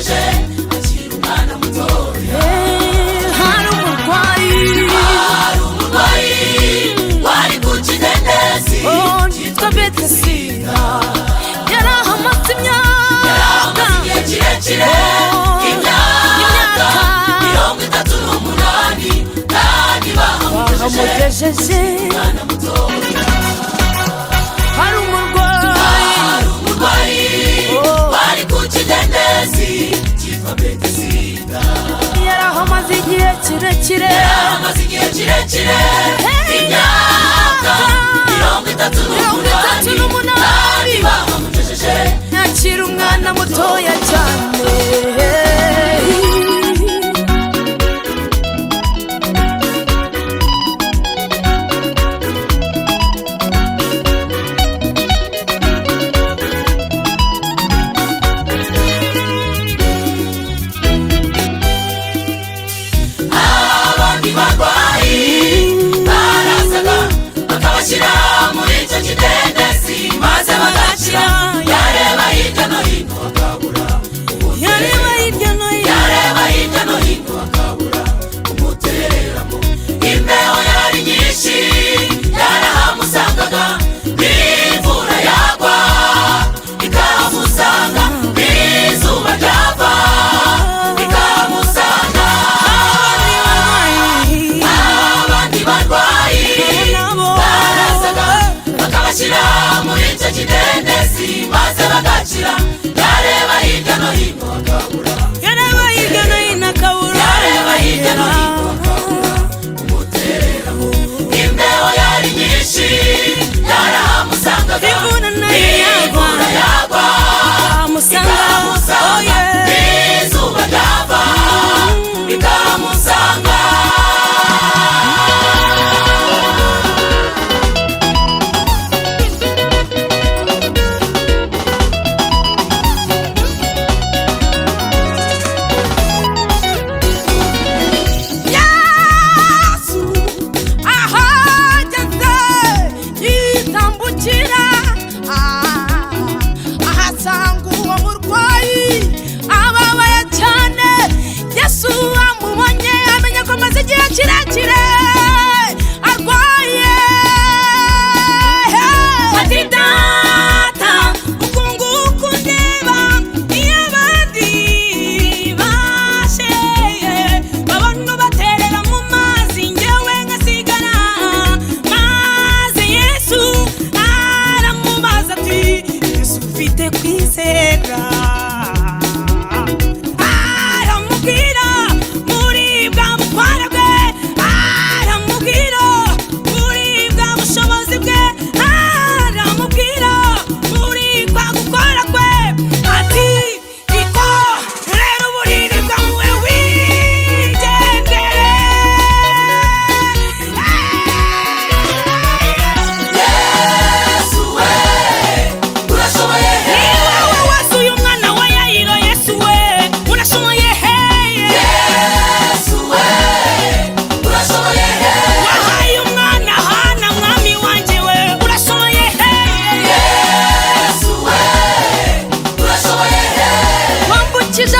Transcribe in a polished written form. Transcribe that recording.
Bahamugejeje akiri umwana mutoya. Hari umurwayi, Hari umurwayi wari ku kidendezi oh, yitwa Betesida, yarahamaze imyaka, Yarahamaze igihe kirekire, Oh, imyaka imyaka 38, kandi bahamugejeje bahamugejeje umwana mutoya. Hari umurwayi, Hari umurwayi Oh. wari ku kidendezi cyitwa Betesida, yarahamaze igihe kirekire, Yarahamaze igihe kirekire, imyaka 38, 38, kandi bahamugejeje yakira umwana mutoya cyane. Abandi barwayi barazaga bakabashyira muri icyo kidendezi maze bagakira. Yareba hirya no hino akabura, Yareba hirya no hino, yareba hirya no hino akabura umutereramo. Imbeho yari nyinshi yarahamusangaga, n'imvura yagwa ikahamusanga, n'izuba ryava rikahamusanga. abandi barwayi, Abandi barwayi nabo barazaga bakabashyira muri icyo kidendezi maze bagakira. Yareba hirya no hino akabura, yareba hirya no hino akabura, yareba hirya no hino akabura umutereramo. Imbeho yari nyinshi yarahamusangaga, Imvura nayo yagwa, imvura yagwa ikahamusanga, oh ikahamusanga, yeah. n'izuba ryava rikahamusanga. Yesu ahageze yitambukira, ahasanga uwo murwayi ababaye cyane. Yesu amubonye amenya ko amaze igihe kirekire arwaye. Ati data, uku nguku ndeba iyo abandi basheye babona ubaterera mu mazi, njyewe ngasigara. Maze Yesu aramubaza ati Yesu ufite kwizera? Aramubwira muri bwa butware bwe, aramubwira muri bwa bushobozi bwe, aramubwira muri kwa gukora kwe, ati iko rero uburiri bwawe wigendere. Yesu we, urashoboye. Ni wowe wasuye umwana wa Yayiro, Yesu we, urashoboye heye. Yesu we, urashoboye. Wahaye umwana Hana, mwami wanjye we, urashoboye heye. Yesu we, urashoboye. Wambukije.